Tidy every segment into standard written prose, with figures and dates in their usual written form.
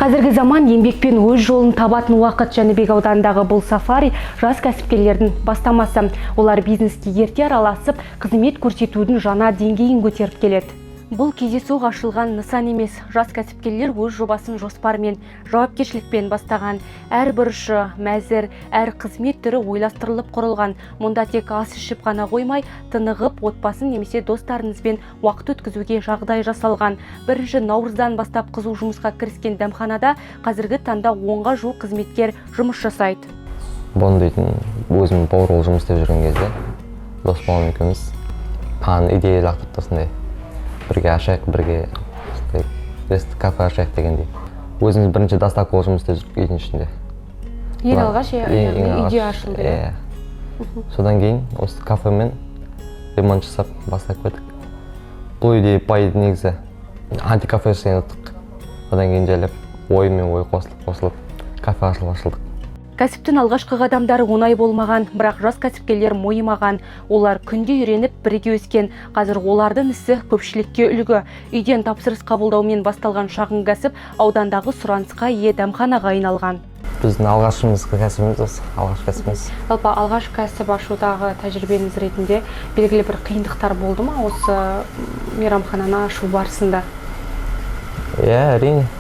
Қазіргі заман еңбекпен өз жолын табатын уақыт. Жәнібек ауданындағы бұл сафари – жас кәсіпкерлердің бастамасы. Олар бизнеске ерте араласып, қызмет көрсетудің жаңа деңгейін көтеріп келеді. Бұл кездейсоқ ашылған нысан емес. Жас кәсіпкерлер өз жобасын жоспармен, жауапкершілікпен бастаған. Әр бұрышы мәзір, әр қызмет түрі ойластырылып құрылған. Мұнда тек ас ішіп қана қоймай, тынығып, отбасын немесе достарыңызбен уақыт өткізуге жағдай жасалған. 1 наурыздан бастап қызу жұмысқа кіріскен дәмханада қазіргі таңда 10-ға жуық қызметкер жұмыс жасайды. Бұрын дейтін, өзім повар болып жұмыс істеп жүрген кезде дос балам екеуміз, маған идея лақтырды, осындай бірге ашайық, бірге осындай кафе ашайық дегендей. Өзіміз бірінші доставка болып жұмыс істеп жүрдік үйдің ішінде. Ең алғаш, иә, ең алғаш, үйде ашылды, иә? Иә. Содан кейін осы кафемен ремонт жасап, бастап кеттік. Бұл идея по негізі антикафе жасайын ұттық. Одан кейін жайлап ой мен ой қосылып қосылып, кафе ашылып ашылдық. Кәсіптің алғашқы қадамдары оңай болмаған, бірақ жас кәсіпкерлер мойымаған. Олар күнде үйреніп, бірге өскен. Қазір олардың ісі көпшілікке үлгі. Үйден тапсырыс қабылдаумен басталған шағын кәсіп аудандағы сұранысқа ие дәмханаға айналған. Біздің алғашқымыз кәсібіміз, осы алғашқы кәсібіміз. Жалпы, алғаш кәсіп ашудағы тәжірибеңіз ретінде белгілі бір қиындықтар болды ма осы мейрамхананы ашу барысында? Иә, әрине.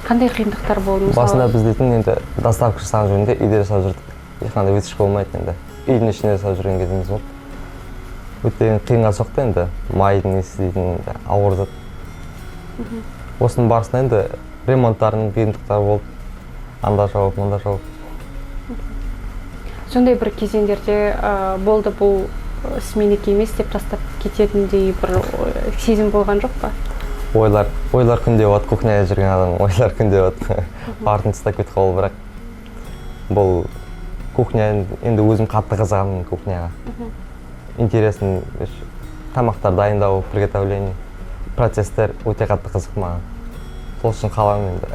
Қандай қиындықтар болды, мысалы? Басында біз дейтін енді доставка жасаған жөнінде үйде жасап жүрдік, ешқандай вытяжка болмайтын, енді үйдің ішінде жасап жүрген кезіміз болды. Өте қиынға соқты енді, майдың несі дейтін енді ауыр зат. Осының барысында енді ремонттардың қиындықтары болды, анда жауып, мында жауып. Сондай бір кезеңдерде болды, бұл іс менікі емес деп тастап кететіндей бір сезім болған жоқ па? Ойлар күнде болады. Кухняда жүрген адам ойлар күнде болады, барын тастап кетіп қалу. Бірақ бұл кухня, енді өзім қатты қызығамын кухняға, интересный тамақтар дайындау, приготовление, процесстер өте қатты қызық маған, сол үшін қаламын енді.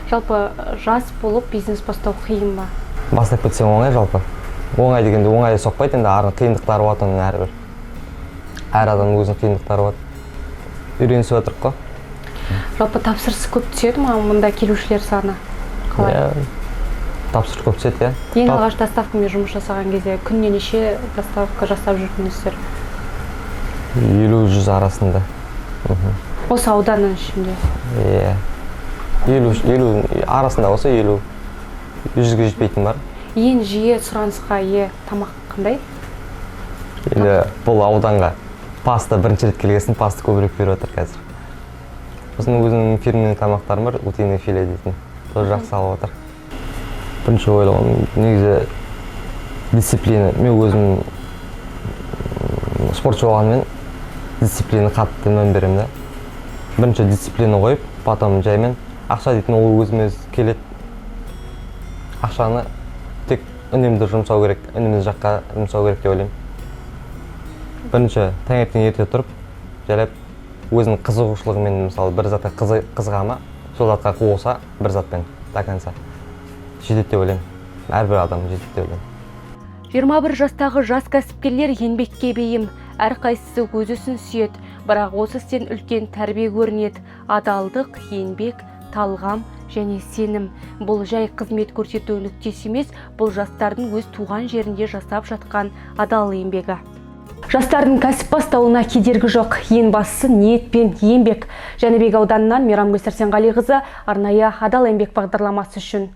Жалпы, жас болып бизнес бастау қиын ба? Бастап кетсең, оңай. Жалпы, оңай дегенде, оңай соқпайды енді, ары қиындықтары болады оның. Әрбір әр адамның өзінің қиындықтары болады, үйренісіп жатырмық қой. Жалпы, тапсырыс көп түседі ма? Мұнда келушілер саны қалай? Иә, тапсырыс көп түседі, иә. Ең алғаш доставкамен жұмыс жасаған кезде күніне неше доставка жасап жүрдіңіздер? 50-100 арасында. Осы ауданның ішінде? Иә, 50 арасында болса, 50-100-ге жетпейтін бар. Ең жиі сұранысқа ие тамақ қандай? Енді бұл ауданға паста бірінші рет келген, паста көбірек беріп жатыр қазір. Сосын өзімнің фирменный тамақтарым бар, утиный филе дейтін, тоже жақсы алып жатыр. Бірінші ойлағаным негізі дисциплина. Мен өзім спортшы болғанымен, дисциплина қатты мән беремін да. Бірінші дисциплина қойып, потом жаймен ақша дейтін ол өзіме өзі келеді. Ақшаны тек үнемді жұмсау керек, үнемді жаққа жұмсау керек деп ойлаймын. Бірінші таңертең ерте тұрып, жайлап өзінің қызығушылығымен, мысалы, бір затқа қызыға ма, сол затқа қуса, бір затпен до конца жетеді деп ойлаймын. Әрбір адам жетеді деп ойлаймын. 21 жастағы жас кәсіпкерлер еңбекке бейім. Әрқайсысы өз ісін сүйеді, бірақ осы істен үлкен тәрбие көрінеді. Адалдық, еңбек, талғам және сенім. Бұл жай қызмет көрсету нүктесі емес, бұл жастардың өз туған жерінде жасап жатқан адал еңбегі. Жастардың кәсіп бастауына кедергі жоқ. Ең бастысы – ниет пен еңбек. Жәнібек ауданынан Мейрамгүл Сәрсенғалиқызы, арнайы «Адал еңбек» бағдарламасы үшін.